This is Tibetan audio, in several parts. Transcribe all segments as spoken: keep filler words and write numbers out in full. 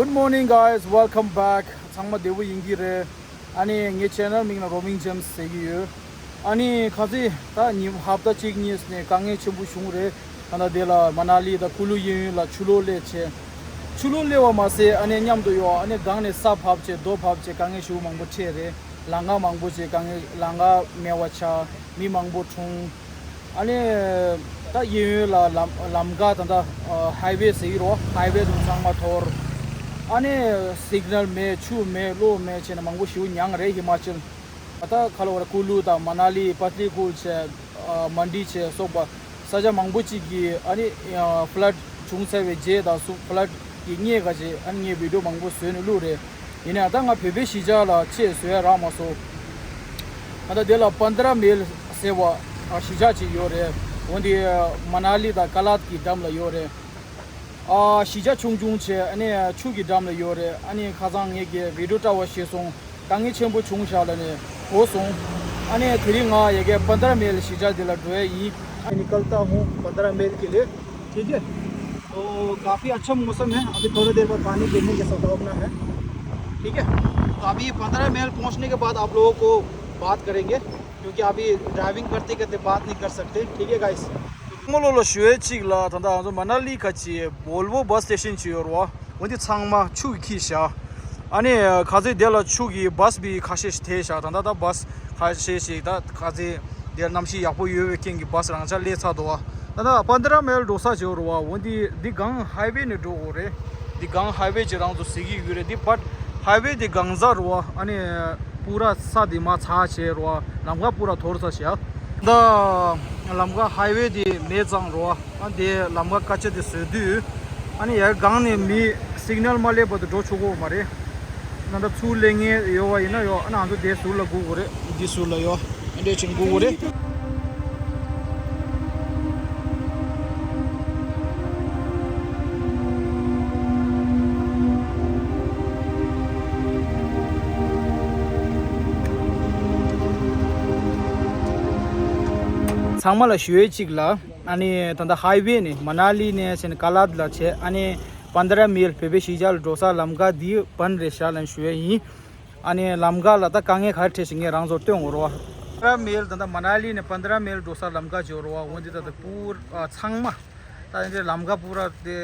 Good morning, guys. Welcome back. ཚང་མ་བདེ་པོ་ཡིན་གྱི་རེད། ཨ་ནི་ངའི་channel མིང་ལ་Roaming James ཟེར་གྱི་ཡོད། ཨ་ནི་ཁ་སང་ད་ཉིན་ཧབ་ཏ་གཅིག་གཉིས་ནས་དཀའ་ངལ་ཆེན་པོ་བྱུང་རེད། ད་ལྟ་དེ་ལ་མ་ན་ལི་དང་ཀུ་ལུ་གཡས་གཡོན་ལ་ཆུ་ལོག་སླེབས་བྱས། ཆུ་ལོག་སླེབས་པ་མ་ཟད་ཨ་ནི་མཉམ་དུ་ཡོད་ཨ་ནི་སྒང་ནས་ས་བབས་བྱས་རྡོ་བབས་བྱས་དཀའ་ངལ་ཞེ་པོ་མང་པོ་འཕྲད་རེད། ལམ་ཁ་མང་པོ་བྱས་དཀའ་ངལ་ལམ་ཁ་མེད་པ་ཆགས། མི་མང་པོ་གྲོངས། ཨ་ནི་ད་གཡས་གཡོན་ལ་ལམ་ལམ་ཁ་ད་ལྟ་highway ཟེར་གྱི་རེད་བ། highway དུ་ཚང་མ་དོར། ཨ་ནི་signal མེད་ཆུ་མེད་གློག་མེད་བྱས་ནས་མང་པོ་ཞེ་པོ་མྱངས་རེད་ཧི་མ་ཅལ། ད་ཁ་ལོ་བར་ཀུ་ལུ་དང་མ་ན་ལི་པ་ཏི་ཀུལ་བྱས། མན་ཌི་བྱས་སོགས་པ་ས་ཆ་མང་པོ་ཅིག་གི་ཨ་ནི་flood བྱུང་ཚར་བའི་རྗེས་དང་སུ་flood གི་སྔས་ཀ་བྱས་ཨ་ནི་ངས་video མང་པོ་བཟོས་ནས་བླུགས་རེད། ཡིན་ནའང་ད་ང་བོད་པའི་གཞིས་ཆགས་ལ་ཆེད་བཟོས་ཡ་རག་མ་སོང་། ད་ལྟ་དེ་ལ་པན་དྲ་མེལ་ཟེར་བ་གཞིས་ཆགས་ཅིག་ཡོད་རེད། འོན་ཏེ་མ་ན་ལི་དང་ཀ་ལཱད་ཀྱི་འགྲམ་ལ་ཡོད་རེད། ཨ་གཞིས་ཆགས་ཆུང་ཆུང་བྱས་ཨ་ནི་ཆུ་གི་འགྲམ་ལ་ཡོད་རེད། ཨ་ནི་ཁ་སང་ངས་ཀྱི་video བཀྲ་བ་ཞིག་སོང་། དཀའ་ངལ་ཆེན་པོ་བྱུང་ཤག་ལབ་ནས་གོ་སོང་། ཨ་ནི་དེ་རིང་ང་ཡ་གི་པན་དྲ་མེལ་གཞིས་ཆགས་འདི་ལ་འགྲོ་ཡ་ཡིན། निकलता हूँ पंद्रह मील के लिए। ठीक है, तो काफ़ी अच्छा मौसम है, अभी थोड़ी देर बाद पानी गिरने की संभावना है। ठीक है, तो अभी पंद्रह मील पहुँचने के बाद आप लोगों को बात करेंगे, क्योंकि अभी ड्राइविंग करते करते बात नहीं कर सकते। ठीक है guys, ངོ་ལོ་ལ་ཞུ་ཡས་གཅིག་ལ་ད་ལྟ་ང་ཚོ་མ་ན་ལི་ཁ་ཆེ་Volvo bus station ཅིག་ཡོད་རེད་བ། འོན་ཏེ་ཚང་མ་ཆུ་གིས་ཁྱེར་བཞག་ཨ་ནི་ཁ་ཚེ་དེ་ལ་ཆུ་གི་bus བི་ཁ་ཤས་ཤིག་ཐལ་བཞག་ད་ལྟ་ད་bus ཁ་ཤས་ཤིག་ད་ཁ་ཚེ་དེར་གནམ་གཤིས་ཡག་པོ་ཡོད་པའི་རྐྱེན་གྱིས་bus རང་འཇགས་སླེབས་ཚར་འདུག་བ། ད་ལྟ་པན་དྲ་མེལ་འགྲོ་ས་ཅིག་ཡོད་རེད་བ། འོན་ཏེ་འདི་སྒང་highway ནས་འགྲོ་དགོས་རེད། འདི་སྒང་highway ཅིག་རང་ཚོ་ཟེར་གྱི་ཡོད་རེད། འདི་but highway འདི་སྒང་རྩ་རེད་བ། ཨ་ནི་པུ་ར་ས་འདི་མར་ཚར་བྱས་རེད་བ། ལམ་ཁ་པུ་ར་དོར་ཚར་བཞག་ད་ལམ་ཁ་highway དེ་མེད་ཙང་རོ། ཨ་དེ་ལམ་ཁ་ཀ་ཅ་དེ་བཟོས་དུས། ཨ་ནི་ཡར་སྒང་ནས་མི་signal མ་སླེབས་བར་དུ་འགྲོ་ཆོག་གི་མ་རེད། ང་ད་ཚུར་སླེབས་མཁན་ཡོད་པ་ཡིན་ན་ཡོད། ཨ་ནི་ང་ཚོ་དེ་ཟུར་ལ་སྒུག་དགོས་རེད། འདི་ཟུར་ལ་ཡོད། ཨ་འདྲས་བྱས་ནས་སྒུག་དགོས་རེད། ཚང་མ་ལ་ཞུ་ཡས་གཅིག་ལ། ཨ་ནི་ད་ལྟ་highway ནས་མ་ན་ལི་ནས་བྱས་ནས་ཀ་ལཱད་ལ་བྱས། ཨ་ནི་པན་དྲ་མེལ་བོད་པའི་གཞིས་ཆགས་ལ་འགྲོ་ས་ལམ་ཁ་འདི་བན་རེད་ཤག་ལབ་ཞུ་ཡས་ཡིན། ཨ་ནི་ལམ་ཁ་ལ་ད་དཀའ་ངལ་ག་རེ་འཕྲད་ཤག་ངས་རང་ཚོར་སྟོན་དགོས་རེད་བ། པན་དྲ་མེལ་ད་ལྟ་མ་ན་ལི་ནས་པན་དྲ་མེལ་འགྲོ་ས་ལམ་ཁ་ཅིག་ཡོད་རེད་བ། འོན་ཏེ་ད་ལྟ་པུ་ར་ཚང་མ་ད་འདི་ལམ་ཁ་པུ་ར་དེ་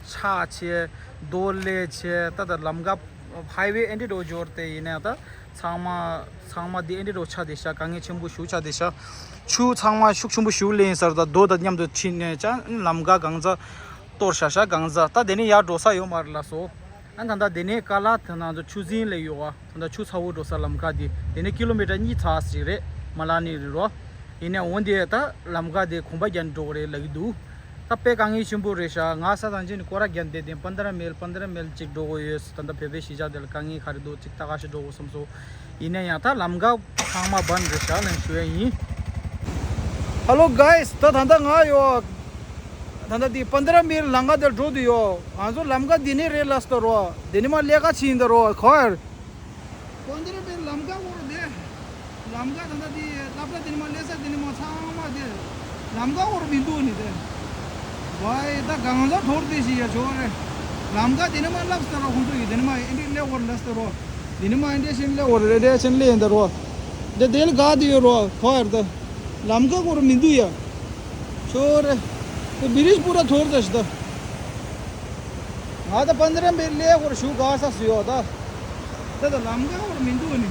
ཆག་བྱས་རྡོ་ལས་བྱས། ད་ད་ལམ་ཁ་highway ཨེ་འདྲས་འགྲོ་འབྱོར་དེ་ཡིན་ནའི་ད་ཚང་མ་ཚང་མ་འདི་ཨེ་འདྲས་འགྲོ་ཆགས་བསྡད་ཤག་དཀའ་ངལ་ཆེན་པོ་ཞེ་པོ་ཆགས་བསྡད་ཤག་ཆུ་ཚང་མ་ཤུགས་ཆེན་པོ་ཞེ་པོ་སླེབས་ཡིན་ས་རེད། ད་རྡོ་དང་མཉམ་དུ་ཁྱེར་ནས་ཅང་ལམ་ཁ་སྒང་རྩ་གཏོར་བཞག་ཤག་སྒང་རྩ། ད་དེ་ནས་ཡར་འགྲོ་ས་ཡོད་མ་རེད་ལགས་སོ། ཨ་ད་ད་དེ་ནས་ཀ་ལཱད་དེ་ནང་ཚོ་ཆུ་རྫིང་ལ་ཡོད་བ། ད་ད་ཆུ་ཚ་བོ་འགྲོ་ས་ལམ་ཁ་དེ་དེ་ནས་ཀི་ལོ་མི་ཊར་གཉིས་ཙམ་ཞིག་རེད། མ་ལ་ནི་རེད་རོ། ཡིན་ནའི་འོན་ཏེ་ད་ལམ་ཁ་དེ་གོམ་པ་རྒྱག་ནས་འགྲོ་གི་རེད་ལབ་ཀྱི་འདུག་ད་དཔེ་དཀའ་ངལ་ཆེན་པོ་རེད་ཤག་ང་ས་དང་ཅི་ནས་སྐོར་ར་རྒྱག་བསྡད་དེ་པན་དྲ་མེལ་པན་དྲ་མེལ་ཅིག་འགྲོ་གི་ཡོད། ད་ད་བོད་པའི་གཞིས་ཆགས་དེ་ལ་དཀའ་ངལ་ག་རེ་འདུག་ཅིག་ལྟ་ག་ཞིག་འགྲོ་དགོས་བསམ་སོང་། ཡིན་ན་ཡང་ད་ལམ་ཁ་ཚང་མ་བན་རེད་ཤག་ལབ་ཞུ་ཡ་ཡིན། Hello guys, ད་ད་ད་ང་ཡོད། ད་ད་དེ་པན་དྲ་མེལ་ལམ་ཁ་དེར་འགྲོ་དུས་ཡོད། ང་ཚོ་ལམ་ཁ་འདི་ནས་རེད་ལབ་སྟེ་རོ། འདི་ནས་མར་ལས་ཀ་བྱེད་ཡིན་ད་རོ་ཁོ་ཡར། པན་དྲ་མེལ་ལམ་ཁ་སྐོར་དེ། ལམ་ཁ་ད་ད་དེ་སློབ་གྲྭ་དེ་ནས་མར་སླེབས་ས་དེ་ནས་མར་ཚང་མ་དེ། ལམ་ཁ་སྐོར་མི་འདུག་ནི་དེ། ཝའི་ད་གང་ཟག་དོར་དེ་ཞིག་ཡ་ཆོག་རེད། ལམ་ཁ་དེ་ནས་མར་སླེབས་སྟེ་རོ་ཁོང་ཚོ་ཡིས་དེ་ནས་མར་ཨེ་འདྲས་སླེབས་སྐོར་ལབ་སྟེ་རོ། དེ་ནས་མར་ཨེ་འདྲས་ཕྱིན་སླེབས་སྐོར་རེད་དེ་ཕྱིན་སླེབས་ཡིན་ད་རོ། དེ་དེ་ལ་ག་དེ་ཡོད་རོ་ཁོ་ཡར་ད། ལམ་ཁ་སྐོར་མི་འདུག་ཡ། ཆོག་རེད། དེ་བི་རིཇ་པུ་ར་དོར་ད་ཞིག་ད། ང་ད་པན་དྲ་མེལ་སླེབས་སྐོར་ཞུ་ག་ས་སུ་ཡོད་ད། ད་ད་ལམ་ཁ་སྐོར་མི་འདུག་ནི།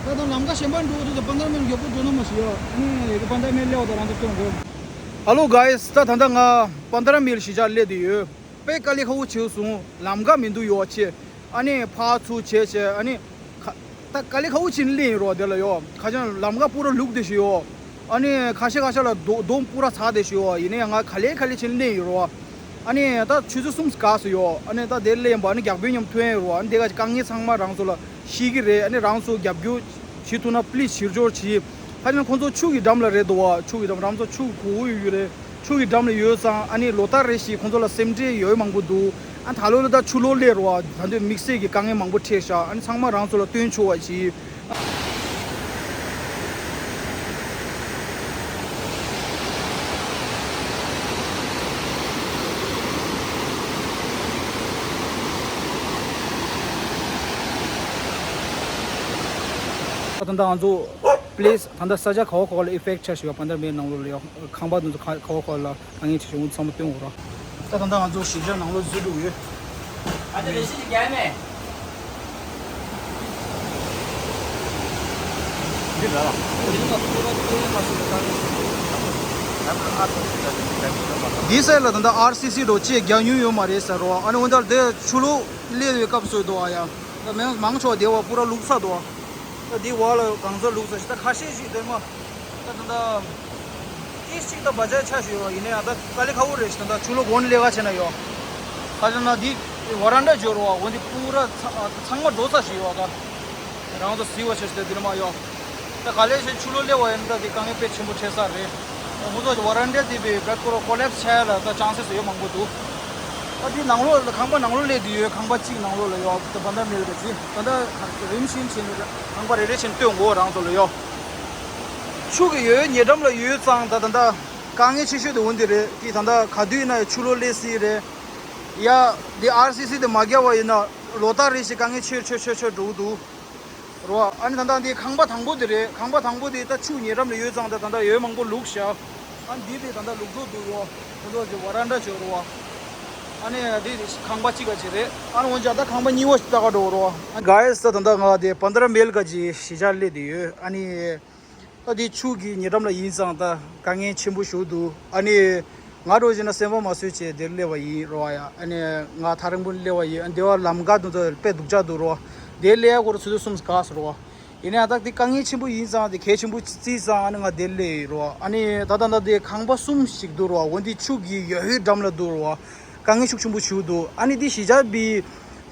ད་ད་ལམ་ཁ་གཞན་པ་འགྲོ་དུས་ད་པན་དྲ་མེལ་མགྱོགས་པོ་འགྲོ་ན་མ་ཞུ་ཡོད། ཨ་ནི་ཡ་གི་པན་དྲ་མེལ་སླེབས་ད་རང་ཚོ་སྟོན་དགོས། Hello guys, ད་ད་ད་ང་པན་དྲ་མེལ་གཞིས་ཆགས་སླེབས་བསྡད་ཡོད། དཔེ་དཀའ་ལས་ཁག་པོ་བྱུང་སོང་། ལམ་ཁ་མི་འདུག་ཡོད་ཆེ། ཨ་ནི་ཕར་ཚུར་བྱས་བྱས་ཨ་ནི། ཁ། ད་དཀའ་ལས་ཁག་པོ་བྱས་ནས་སླེབས་ཡིན་རོ་དེ་ལ་ཡོ། ཁ་ཆེ་ན་ལམ་ཁ་པུ་ར་ལུག་དེ་ཞིག་ཡོ། ཨ་ནི་ཁ་ཤས་ཁ་ཤས་ལ་རྡོ་རྡོ་པུ་ར་ཚ་དེ་ཞིག་ཡོ། ཡིན་ན་ཡང་ང་ག་ལེ་ག་ལེ་བྱས་ནས་སླེབས་ཡིན་རོ། ཨ་ནི་ད་ཆུ་ཚོད་གསུམ་ག་སུ་ཡོ། ཨ་ནི་ད་དེ་སླེབས་པ་ཨ་ནི་རྒྱག་དཔོན་མཉམ་ཐུག་ཡིན་རོ། ཨ་ནི་དེ་ག་དཀའ་ངལ་ཚང་མ་རང་ཚོ་ལ་ཤེས་ཀྱི་རེད། ཨ་ནི་རང་ཚོ་རྒྱབ་སྐྱོར་བྱེད་ཐུབ་ན་པི་ལི་སི་ཕྱིར་འབྱོར་བྱེད། ཁ་ཆེ་ན་ཁོང་ཚོ་ཆུ་གི་འགྲམ་ལ་རེད་འདུག་བ། ཆུ་གི་འགྲམ་རང་ཚོ་ཆུ་གི་གོ་བོ་ཡོད་ཡོད་རེད། ཆུ་གི་འགྲམ་ལ་ཡོད་ཙང་ཨ་ནི་ལོ་ལྟར་རེ་བཞིན་ཁོང་ཚོ་ལ་སེམས་ཁྲལ་ཡོད་མང་པོ་འདུག་ཨ་ད་ལོ་ལ་ད་ཆུ་ལོག་སླེབས་རོ་བ། ད་དུང་དམིགས་བསལ་གྱི་དཀའ་ངལ་མང་པོ་འཕྲད་ཤག་ཨ་ནི་ཚང་མ་རང་ཚོ་ལ་སྟོན་ཆོག་པ་ཞིག་ད་ད་ལྟ་ང་ཚོ་པི་ལེ་སི་ད་ལྟ་ས་ཆ་ག་བ་ག་བ་ལ་ཨི་ཕེག་ཊི་ཆགས་བཞག་ཡོད། བན་དར་མེལ་ནང་ལོགས་ལ་ཡོད། ཁང་པ་དེ་ཚོ་ག་ག་བ་ག་བ་ལ་དཀའ་ངལ་ཆེ་ཤོས་འོ་ཚང་མ་སྟོན་དགོས་ར། ད་ད་ལྟ་ང་ཚོ་གཞིས་ཆགས་ནང་ལོགས་འཛུལ་འགྲོ་གི་ཡོད། ཨ་ཅེ་རེ་ཞིག་རྒྱལ་མེད། འདི་སའི་ལ་ད་ལྟ་ཨར་སི་སི་འགྲོ་ཅེས་རྒྱག་མྱོང་ཡོད་མ་རེད་ཟེར་རོ། ཨ་ནི་འོན་ཏེ་དེ་ཆུ་ལོག་སླེབས་པའི་སྐབས་སུ་འདུག་ཨ་ཡ། ད་མང་མང་ཆོག་དེ་བ་པུ་ར་ལུག་ས་འདུག་ཨ། ད་དེ་བ་ལ་གང་ཚ་ལུག་ས་ཞིག་ད་ཁ་ཤས་ཤིག་དེ་མ། ད་ད་ད། ཏིས་ཅིག་ད་བ་ཇ་ཆ་ཞུ་ཡོད། ཡིན་ནའི་ཨ་ད་དཀའ་ལས་ཁག་པོ་རེད་ཤི། ད་ད་ཆུ་ལོག་གོན་ལས་ཀ་བྱས་ན་ཡོད། ཁ་ཆ་ན་འདི་ཝ་རན་ཌ་འབྱོར་བ་འོན་ཏེ་པུ་ར་ཚ་ཚང་མ་འགྲོ་ས་ཞིག་ཡོད་ད། རང་ཚོ་སི་བ་ཆེ་ཤི་དེ་འདིར་མ་ཡོད། ད་ག་ལས་ཤི་ཆུ་ལོག་སླེབས་པ་ཡིན་ད་དེ་དཀའ་ངལ་དཔེ་ཆེན་པོ་འཕྲད་ས་རེད། ཁོ་ཚོ་ཝ་རན་ཌ་དེ་བའི་བེད་ཁོ་ར་ཀོ་ལེབ་སི་བྱས་ལ་ད་ཅང་སེ་སི་ཡོད་མང་པོ་འདུག་ད་དེ་ནང་ལོགས་ལ་ཁང་པ་ནང་ལོགས་སླེབས་དུས་ཡོད། ཁང་པ་གཅིག་ནང་ལོགས་ལ་ཡོད། ད་བན་དར་མེལ་ག་ཅི་ད་ད་རིམ་བཞིན་བྱས་ནས་ཁང་པ་རེ་རེ་བྱས་ནས་སྟོན་དགོས་རང་ཚོ་ལ་ཡོད། ཆུ་གི་ཡོལ་ཉེ་འགྲམ་ལ་ཡོད་ཙང་ད་ད་ད་དཀའ་ངལ་ཆེ་ཤོས་དེ་འོན་ཏེ་རེད། དེ་ད་ད་ག་དུས་ཡིན་ན་ཡང་ཆུ་ལོག་སླེབས་སྲིད་རེད། ཡ། དེ་ཨར་སི་སི་དེ་མ་བརྒྱབ་པ་ཡིན་ན་ལོ་ལྟར་རེ་བཞིན་དཀའ་ངལ་ཆེ་ཆེ་ཆེ་ཆེ་འགྲོ་གི་འདུག་རོ། ཨ་ནི་ད་ད་འདི་ཁང་པ་དང་པོ་དེ་རེད། ཁང་པ་དང་པོ་དེ་ད་ཆུ་ཉེ་འགྲམ་ལ་ཡོད་ཙང་ད་ད་ད་ཡོལ་མང་པོ་ལུག་ཤག་ཨ་འདི་དེ་ད་ད་ལུག་འགྲོ་འདུག་རོ། ཁོ་ཚོ་ཅིག་ཝ་རན་ཌ་བྱོས་རོ། ཨ་ནི་འདི་ཁང་པ་གཅིག་ག་ཅིག་རེད། ཨ་ནི་འོན་ཀྱང་ད་ཁང་པ་གཉིས་པ་ཞིག་ལྟ་ག་འགྲོ་རོ། གྷའི་སི་ད་ད་ང་དེ་བན་དར་མེལ་ག་ཅིག་གཞིས་ཆགས་སླེབས་བསྡད་ཡོད། ཨ་ནི། ད་དེ་ཆུ་གི་ཉེ་འགྲམ་ལ་ཡིན་ཙང་ད་དཀའ་ངལ་ཆེན་པོ་ཞིག་འདུག་ཨ་ནི་ང་འགྲོ་བཞིན་ན་སེམས་པ་མ་བཟོད་བྱས་དེར་སླེབས་པ་ཡིན་རོ་ཡ། ཨ་ནི་ང་ཐག་རིང་པོ་ནས་སླེབས་པ་ཡིན། ཨ་ནི་དེ་བ་ལམ་ཁ་དུ་ཚོ་དཔེ་སྡུག་ཅག་འདུག་རོ། དེར་སླེབས་ཡ་སྐོར་ཆུ་ཚོད་གསུམ་འགག་སོང་རོ། ཡིན་ནའི་ད་དེ་དཀའ་ངལ་ཆེན་པོ་ཡིན་ཙང་དེ་གལ་ཆེན་པོ་བརྩིས་ཙང་ཨ་ནི་ང་དེར་སླེབས་ཡིན་རོ། ཨ་ནི་ད་ད་ད་དེ་ཁང་པ་གསུམ་ཞིག་འདུག་རོ། འོན་ཏེ་ཆུ་གི་ཡོལ་ཡོལ་འགྲམ་ལ་འདུག་རོ། དཀའ་ངལ་ཤུགས་ཆེན་པོ་ཞིག་འདུག་ཨ་ནི་དེ་གཞིས་ཆགས་པའི་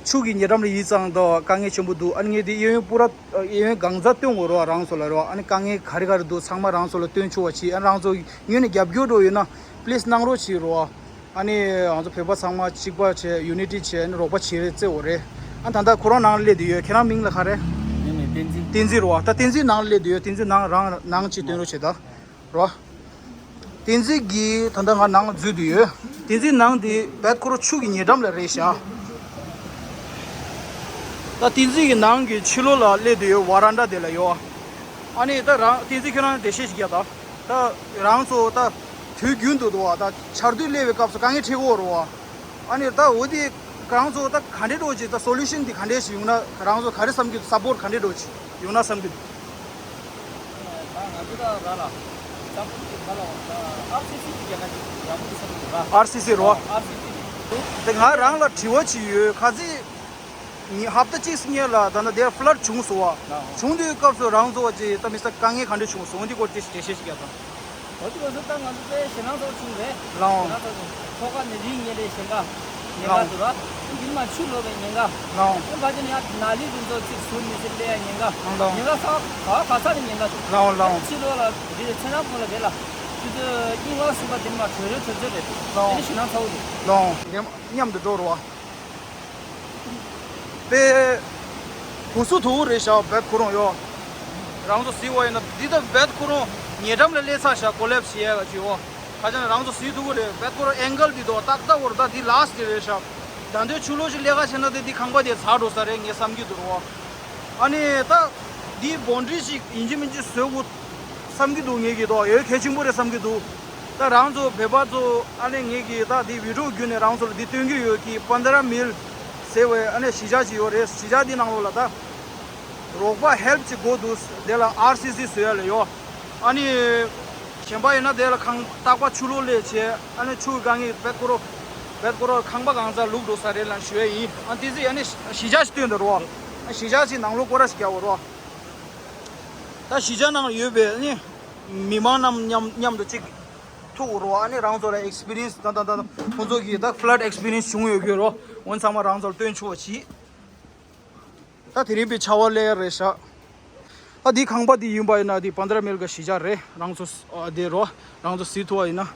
ཆུ་གི་ཉེ་འགྲམ་ལ་ཡིན་ཙང་ད་དཀའ་ངལ་ཆེན་པོ་འདུག་ཨ་ནི་ངས་དེ་གཡས་གཡོན་པུ་ར་གཡས་གཡོན་གང་ཚ་སྟོན་དགོས་རོ་རང་ཚོ་ལ་རོ། ཨ་ནི་དཀའ་ངལ་ག་རེ་ག་རེ་འདུག་ཚང་མ་རང་ཚོ་ལ་སྟོན་ཆོག་པ་བྱེད། ཨ་ནི་རང་ཚོ་ངོས་ནས་རྒྱབ་སྐྱོར་འགྲོ་ཡོད་ན་པི་ལི་སི་གནང་རོགས་བྱེད་རོ། ཨ་ནི་ང་ཚོ་བོད་པ་ཚང་མ་གཅིག་པ་བྱས་ཡུ་ནི་ཊི་བྱས་ཨ་ནི་རོགས་པ་བྱེད་རེ་བརྩེ་འོ་རེད། ཨ་ད་ལྟ་ཁོ་རང་ནང་ལ་སླེབས་བསྡད་ཡོད། ཁྱེད་རང་མིང་ལ་ག་རེ། ངའི་མིང་བསྟན་འཛིན། བསྟན་འཛིན་རོ། ད་བསྟན་འཛིན་ནང་ལ་སླེབས་བསྡད་ཡོད། བསྟན་འཛིན་ནང་རང་ནང་ཅིག་སྟོན་རོགས་བྱེད་ད། རོ། བསྟན་འཛིན་གྱི་ད་ལྟ་ང་ནང་འཛུལ་དུ་ཡོད། བསྟན་འཛིན་ནང་དེ་བེད་ཁོ་རོ་ཆུ་གི་ཉེ་འགྲམ་ལ་རེད་ཤག་ད་བསྟན་འཛིན་གྱི་ནང་གི་ཕྱི་ལོགས་ལ་སླེབས་དུ་ཡོད། ཝ་རན་ཌ་དེ་ལ་ཡོད། ཨ་ནི་ད་རང་བསྟན་འཛིན་ཁྱོད་རང་འགྲེལ་བཤད་ཞིག་རྒྱག་ད། ད་རང་ཚོ་ད་དུས་རྒྱུན་དུ་འདུག་བ། ད་ཆར་དུས་སླེབས་པའི་སྐབས་སུ་དཀའ་ངལ་འཕྲད་ཀྱི་ཡོད་རེད་བ། ཨ་ནི་ད་འོ་དེ་རང་ཚོ་ད་ག་འདྲས་འགྲོ་ཅིག་ད་སོ་ལུ་ཤན་དེ་ག་འདྲས་ཞིག་ཡོང་ན་རང་ཚོ་ག་རེ་བསམ་གྱི་འདུག་སཔོར་ཊི་ག་འདྲས་འགྲོ་ཅིག་ཡོང་ན་བསམ་གྱི་འདུག་ད་ང་ཚོ་ད་ར་ལ་ས་ཕུག་གི་ཁ་ལ་འོང་ད་ཨར་སི་སི་གི་རྒྱ་ནག་གི་ར་མོ་གི་ས་ཕུག་གི་ར། ཨར་སི་སི་རོ། ཨར་སི་སི་གི། དེ་ང་རང་ལ་དྲི་བ་ཅིག་ཡོད། ཁ་ཚིག་ཉི་ཧབ་ཏ་གཅིག་སྔོན་ལ་ད་ནི་དེར་ཕ་ལ་ཌི་བྱུང་སོང་བ། བྱུང་དུས་སྐབས་སུ་རང་ཚོ་བ་ཅིག་ད་མི་ས་དཀའ་ངལ་ག་འདྲ་བྱུང་སོང་འདི་སྐོར་ཅིག་འགྲེལ་བཤད་ཅིག་རྒྱག་དང་། འོ་དེ་གོ་སོ་ད་ང་ཚོ་དཔེ་ཞེད་སྣང་ཚ་པོ་བྱུང་རེད། ལའོ། ཞེད་སྣང་ཚ་པོ་བྱུང་། ཐོག་ཁ་ནས་རིགས་ངན་རེད་ཞེན་ཁ། ཉེན་ཁ་ལའོ། འདུག་ར། འདི་མ་ཆུ་ལོག་པའི་ཉེན་ཁ། ལའོ། ཨེ་ཕ་ཅན་ཡ་ན་ལི་རུ་ཚོ་ཚིག་ཟུར་མི་ཚེ་སླེ་ཡ་ཉེན་ཁ། ལའོ། ཉེན་ཁ་ས་ག་ག་ས་ནས་ཉེན་ཁ་འདུག་ལའོ་ལའོ། ཕྱི་ལོགས་ལ་རི་ཚེ་རང་ཕུང་ལ་རེད་ལ། ཆུ་ཚོད་གཉིས་ལྔ་ཟིན་པ་འདི་མ་གྲོས་རེ་གྲོས་ཚོད་རེད། ལའོ། དེ་ནི་ཞེད་སྣང་ཚ་པོ་འདུག་ལའོ། མཉམ་དུ་འགྲོ་རུ་བ། དཔེ་སྒུག་སུ་ཐུག་རེད་ཤག་བེད་ཁོ་རང་ཡོ། རང་ཚོ་གཟིགས་པ་ཡིན་ན་འདི་ལྟ་བེད་ཁོ་རང་ཉེ་འགྲམ་ལ་སླེབས་ཚར་ཤག་ཀོ་ལེབ་སི་བྱེད་ཡ་ག་ཅིག་ཡོ། ཁ་ཅང་རང་ཚོ་གཟིགས་ཐུབ་ཀྱི་རེད། བེད་ཁོ་རང་ཨེང་གལ་འདི་དོ་ཏག་ཏག་བོར་ད་འདི་ལ་སི་ཊི་རེད་ཤག་ད་འདོད་ཆུ་ལོག་ཞིག་ལས་ཀ་བྱས་ན་དེ་འདི་ཁང་པ་དེ་ཚར་འགྲོ་ས་རེད་ངས་བསམ་གྱི་འདུག་རོ། ཨ་ནི་ད་འདིའི་བོན་ཌི་རི་ཞིག་ཡིན་གཅིག་མིན་གཅིག་བཟོ་དགོས་བསམ་གྱི་འདུག་ངེད་ཀྱིས་དོ་ཡོད་གལ་ཆེན་པོ་རེད་བསམ་གྱི་འདུག་ད་རང་ཚོ་བོད་པ་ཚོ་ཨ་ནི་ངེད་ཀྱིས་ད་འདི་བི་ཌི་ཡོ་བརྒྱུད་ནས་རང་ཚོ་ལ་འདི་སྟོན་གྱི་ཡོད་ཀི་པན་དྲ་མིལ་ཟེར་བའི་ཨ་ནི་གཞིས་ཆགས་ཅིག་ཡོད་རེད། གཞིས་ཆགས་འདི་ནང་ལོགས་ལ་ད་རོགས་པ་ཧེལ་པ་ཅིག་དགོས་འདུག་དེ་ལ་ཨར་སི་སི་བཟོ་ཡ་ལ་ཡོད། ཨ་ནི་གཞན་པ་ཡིན་ན་དེ་ལ་ཁང་རྟག་པར་ཆུ་ལོག་སླེབས་བྱས་ཨ་ནི་ཆུ་གི་དཀའ་ངལ་བེད་ཁོ་རང་བེད་ཁོ་རང་ཁང་པ་གང་ཚང་ལུག་འགྲོ་ས་རེད་ལབ་ཞུ་ཡ་ཡིན། ཨ་དེ་ཚེ་ཨ་ནི་གཞིས་ཆགས་ཤིག་སྟོན་དང་རོ། ཨ་གཞིས་ཆགས་ཤིག་ནང་ལོགས་སྐོར་ར་ཞིག་རྒྱག་འོ་རོ། ད་གཞིས་ཆགས་ནང་ཡོད་པའི་ཨ་ནི་མི་མང་རྣམས་མཉམ་མཉམ་དུ་གཅིག་ཐུག་འོ་རོ། ཨ་ནི་རང་ཚོ་ལ་ཨེག་སི་པི་རི་ཡན་སི་ད་ད་ད་ཁོང་ཚོ་གིས་ད་ཕ་ལ་ཌི་ཨེག་སི་པི་རི་ཡན་སི་བྱུང་ཡོད་གི་རོ། འོན་ཚང་མ་རང་ཚོར་སྟོན་ཆོག་པ་གྱིས། ད་དེ་རིང་པའི་ཆར་པ་སླེབས་རེད་ཤག་ད་འདི་ཁང་པ་འདི་ཡིན་པ་ཡིན་ན་འདི་པན་དྲ་མིལ་ག་གཞིས་ཆགས་རེད། རང་ཚོ་ཨ་དེ་རོ། རང་ཚོ་གཟིགས་ཐུབ་པ་ཡིན་ན།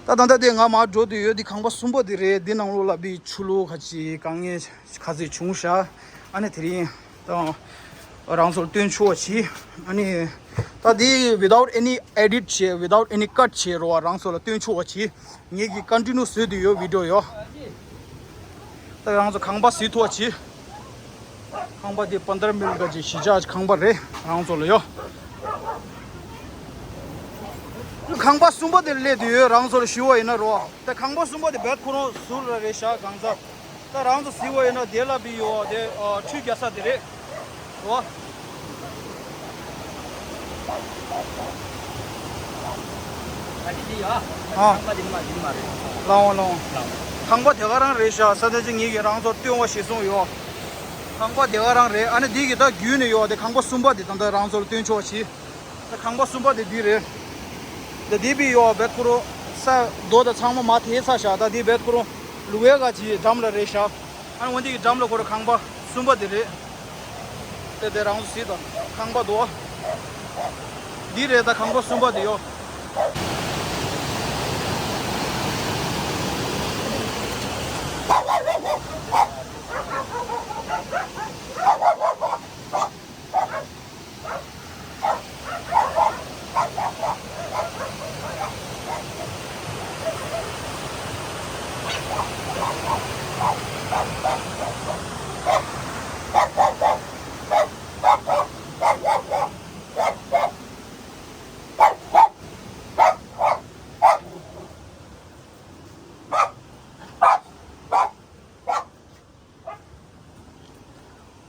ད་ད་ལྟ་དེ་ང་མར་འགྲོ་དུས་ཡོད། འདི་ཁང་པ་གསུམ་པ་འདི་རེད། འདི་ནང་ལོགས་ལ་བི་ཆུ་ལོག་ཁ་ཅིག་དཀའ་ངལ་ཁ་ཅིག་བྱུང་ཤག་ཨ་ནི་དེ་རིང་ད་རང་ཚོར་སྟོན་ཆོག་པ་གྱིས། ཨ་ནི་ད་འདི་without any edit བྱས། without any cut བྱས་རོ། རང་ཚོ་ལ་སྟོན་ཆོག་པ་གྱིས། ངེད་ཀྱིས་ཀོན་ཊི་ནིའུ་བཟོས་དུས་ཡོད་བི་ཌི་ཡོ་ཡོ། ད་རང་ཚོ་ཁང་པ་གཟིགས་ཐུབ་པ་གྱིས། ཁང་པ་དེ་པན་དར་མིལ་ག་ཅིག་གཞིས་ཆགས་ཁང་པ་རེད་རང་ཚོ་ལ་ཡོད། ཁང་པ་གསུམ་པ་དེ་སླེབས་དུས་ཡོད་རང་ཚོ་ལ་ཞུ་བ་ཡིན་ན་རོ། ད་ཁང་པ་གསུམ་པ་དེ་བེད་ཁོ་རང་ཟུར་ལ་རེད་ཤག་གང་ཟག་ད་རང་ཚོ་གཟིགས་པ་ཡིན་ན་དེ་ལ་བི་ཡོད་དེ་ཁྲུས་རྒྱག་ས་དེ་རེད་རོ། ཨ། ལའོ་ལའོ། ཁང་པ་དེ་ག་རང་རེད་ཤག་ས་ད་ཅི་ངེད་ཀྱིས་རང་ཚོར་སྟོན་བ་ཞིག་སོང་ཡོད། ཁང་པ་དེ་ག་རང་རེད། ཨ་ནི་འདི་གི་ད་བརྒྱུད་ནས་ཡོད་དེ་ཁང་པ་གསུམ་པ་དེ་ད་ལྟ་རང་ཚོར་སྟོན་ཆོག་ཅིག་ད་ཁང་པ་གསུམ་པ་དེ་འདི་རེད། ད་འདི་བི་ཡོད་བེད་ཁོ་རོ་ས་རྡོ་དང་ཚང་མ་མ་ཐེ་ཚ་ཤག་ད་འདི་བེད་ཁོ་རོ་ལུ་ཝེ་ག་ཅིག་འགྲམ་ལ་རེད་ཤག་ཨ་ནི་འོན་ཏེ་གི་འགྲམ་ལ་ཁོ་ར་ཁང་པ་གསུམ་པ་དེ་རེད། དེ་དེ་རང་སྲིད་དང་ཁང་པ་དོ། འདི་རེད་ད་ཁང་པ་གསུམ་པ་དེ་ཡོ།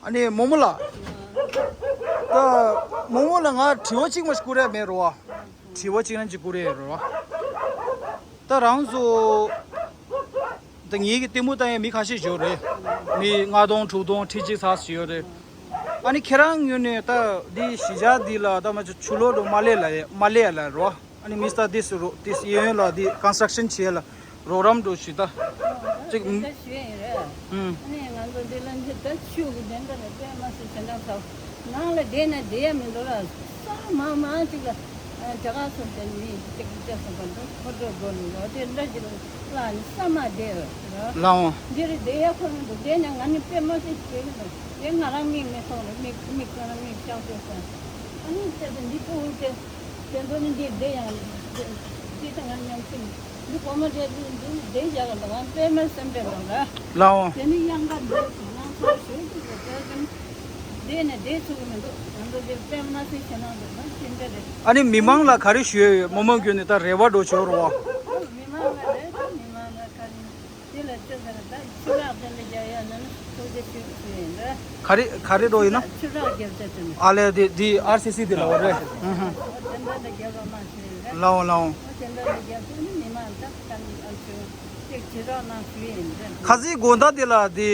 ཨ་ནི་མོ་མོ་ལགས། ད་མོ་མོ་ལ་ང་དྲི་བ་གཅིག་མ་ཞིག་བསྐུར་ཡ་མེད་རོ། དྲི་བ་གཅིག་རང་གཅིག་བསྐུར་ཡ་རོ། ད་རང་ཚོ་ད་ངེད་ཀྱི་ལྟད་མོ་ལྟ་ཡ་མི་ཁ་ཤས་ཡོད་རེད། མི་ལྔ་སྟོང་དྲུག་སྟོང་ཁྲི་གཅིག་ཚར་ཞིག་ཡོད་རེད། ཨ་ནི་ཁྱེད་རང་ངོས་ནས་ད་འདི་གཞིས་ཆགས་འདི་ལ་ད་མ་ཆུ་ལོག་འགྲོ་མ་སླེབས་ལ་མ་སླེབས་ལ་རོ། ཨ་ནི་མི་སྟར་ཏིས་རོ་ཏིས་གཡས་གཡོན་ལ་འདི་ཀོན་སི་ཊྲག་ཤན་བྱས་ལ་རོགས་རམ་འགྲོ་ཞུ་ད། ཅིག་ཨུམ། ད་ཞུ་ཡ་ཡིན་རེད། ཨུམ། ཨ་ནི་ང་ཚོ་འདི་ལ་འདི་ད་ཆུ་གི་དེ་འདྲ་རེད་དཔེ་མ་སྲིད་ཞེ་དྲག་ཚ། ནང་ལ་བསྡད་ན་བསྡད་ཡ་མི་འདུག་ལ། ས་མང་མང་ཅིག་ལ་ཨ་དེ་ག་སོང་དེ་མི་ཅིག་ཅེས་སོང་པ་འདུག་ཁོ་ཚོ་སྒོ་ནས་ལོ་དེ་འདྲ་ཅིག་ལ་ལ་ནི་ས་མ་བསྡད་རོ། ལའོ། འདི་རེད་བསྡད་ཡ་ཁོ་རང་འདུག་བསྡད་ན་ང་ནི་དཔེ་མ་སྲིད་ཞེ་གི་འདུག་དེ་ང་རང་མིག་མི་མཐོང་རེད། མིག་མིག་ཁོ་རང་མིག་ཤག་ཤོག་སོང་། ཨ་ནི་ཅེས་སོང་འདི་ཕུ་བོ་དེ། དེ་ཚོ་ནི་འདི་བསྡད་ཡང་འདི་ད་ང་མཉམ་ཚིག་འདི་གོ་མ་བསྡད་འདི་འདི་བསྡད་བཞག་ག་འདུག་ང་དཔེ་མ་སེམས་པའི་འདུག་ལ། ལའོ། དེ་ནི་གཡང་ཁ་འདི་ང་ཚོ་ཞོལ་དུ་བསྡད་དེ་ནི་བསྡད་ནས་བསྡད་ཚུགས་ཀྱི་མི་འདུག་ང་ཚོ་འདི་དཔེ་མ་སྲིད་ཞེ་ནང་འདུག་ན་ཅི་འདྲ་རེད། ཨ་ནི་མི་མང་ལ་ག་རེ་ཞུ་ཡོད་མོ་མོ་གྱོན་ནས་ད་རེ་བ་འགྲོ་ཆོག་རོ། མི་མང་ལ་རེད་ད་མི་མང་ལ་ག་རེ། དེ་ལ་ཅི་ཟེར་ད་ཆུ་རགས་དེ་ལ་རྒྱག་ཡ་ན་ནི་ཐུགས་རྗེ་ཆེ་ཞུ་ཡིན་ད། ག་རེ་ག་རེ་འགྲོ་ཡིན་ན། ཆུ་རགས་རྒྱབ་ཆ་དེ་ནི། ཨ་ལས་དེ་དེ་ཨར་སི་སི་དེ་ལ་འོ་རེད། ཧུམ་ཧུམ། འོ་དེ་འདྲ་ལ་རྒྱབ་པ་མ་ཞུ་ཡིན་ད། ལའོ་ལའོ། འོ་དེ་འདྲ་ལ་རྒྱབ་དུས་ནི་མི་མང་ད་ཀ་ནི་ཨ་ཆུ་ཅིག་ཇེ་རོགས་གནང་ཞུ་ཡིན་ད། ཁ་སང་དགོང་དག་དེ་ལ་དེ་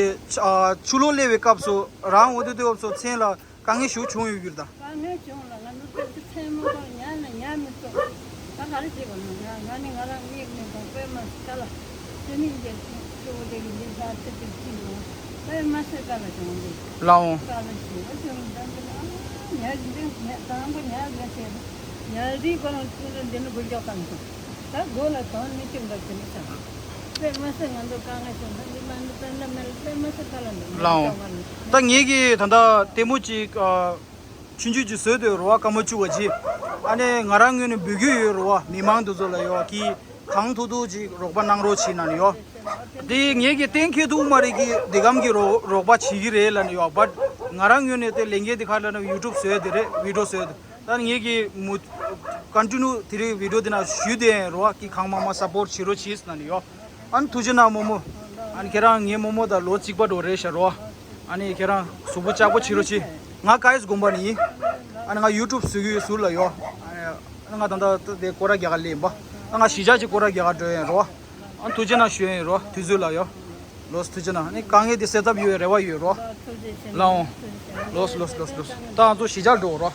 ཆུ་ལོག་སླེབས་པའི་སྐབས་སུ་རང་འོ་དེ་དུས་སྐབས་སུ་མཚན་ལ། དཀའ་ངལ་ཞིག་བྱུང་ཡོད་རྒྱུ་རེད་ད། དཀའ་ངལ་བྱུང་ལ་ང་ཚོ་ཏོག་ཙམ་མཚན་མོ་ཁོ་ཉལ་ན་ཉལ་མི་ཐུབ། ད་ག་རེ་བྱེད་དགོས་ན་ང་ང་ནི་ང་རང་མིག་མི་མཐོང་དཔེ་མ་སྲིད་ལ། དེ་ནི་འདི་སྐྱོ་བོ་དེ་གི་འདི་ཟ་ཚེ་དེ་ཅི་འདུག་དཔེ་མ་སྲིད་དཀའ་ལ་བྱུང་འདུག་ལའོ། དཀའ་ལ་ཞེ་པོ་བྱུང་། ད་འདི་ལ་ཉལ་འདི་ཉལ་དང་པོ་ཉལ་དགོས་ཟེར། ཉལ་དུས་ཁོ་རང་ཚུར་འདི་ནི་སྒུལ་ཤོག་བཏང་སོང་། ད་སྒོ་ལ་དོན་མི་གཅིག་འདྲ་དེ་ནི་ཆགས། དཔེ་མ་སྲིད་ང་ཚོ་དཀའ་ངལ་བྱུང་། ད་འདི་མ་འདི་ད་འདྲ་མེད་ལ་དཔེ་མ་སྲིད་དཀའ་ལ་འདུག་ལའོ། ད་ངེད་ཀྱིས་ད་ལྟ་ལྟད་མོ་གཅིག་ཨ། ཆུང་ཆུང་གཅིག་བཟོས་འདུག་རོ་བ། སྐར་མ་བཅུ་བ་གཅིག་ཨ་ནི་ང་རང་ངོས་ནས་འབུལ་རྒྱུ་ཡོད་རོ་བ། མི་མང་དེ་ཚོ་ལ་ཡོད་ཀྱི་གང་ཐུབ་ཐུབ་ཅིག་རོགས་པ་གནང་རོགས་བྱེད་ན་ནི་ཡོད། དེ་ངེད་ཀྱིས་གཏན་འཁེལ་ཐུབ་མ་རེད་ཀྱི་འདི་གམ་གྱི་རོགས་རོགས་པ་བྱེད་ཀྱི་རེད་ལ་ནི་ཡོད། བཊ་ང་རང་ངོས་ནས་དེ་ལས་འགན་དེ་ཁ་ལ་ནི་ཡུ་ཊུབ་བཟོས་དེ་རེད། བི་ཌིའོ་བཟོས་དེ། ད་ངེད་ཀྱི་མུ་ཀོན་ཊི་ནིའུ་དེ་རིང་བི་ཌིའོ་དེ་ན་ཞུས་དེ་རོ་ཀི་གང་མང་མང་སཔོརྚ་བྱེད་རོགས་བྱེད་ཟེར་ན་ནི་ཡོ། ཨ་ནི་ཐུགས་རྗེ་གནང་མོ་མོ། ཨ་ནི་ཁྱེད་རང་ངའི་མོ་མོ་དང་ལོ་གཅིག་པ་འགྲོ་རེད་ཤག་རོ། ཨ་ནི་ཁྱེད་རང་གཟུགས་པོ་ལྕགས་པོ་བྱེད་རོགས་བྱེད། ང་ཀ་ཡེས་དགོན་པ་ནས་ཡིན། ཨ་ནི་ང་ཡུ་ཊུབ་བཟོ་གི་ཡོད་ཟུར་ལ་ཡོ། ཨ་ནི་ང་ད་ལྟ་དེ་སྐོར་ར་རྒྱག་ག་སླེབས་ཡིན་པ། ཨ་ང་གཞིས་ཆགས་ཀྱི་སྐོར་ར་རྒྱག་ག་འགྲོ་ཡིན་རོ། ཨ་ནི་ཐུགས་རྗེ་གནང་ཞུ་ཡིན་རོ། དུས་ཚོད་ལ་ཡོ། ལོས་ཐུགས་རྗེ་གནང་། ནི་དཀའ་ངལ་འདི་སེལ་ཐབས་ཡོད་རེ་བ་ཡོད་རོ། ལའོ། ལོས་ལོས་ལོས་ལོས། ད་ང་ཚོ་གཞིས་ཆགས་འགྲོ་རོ།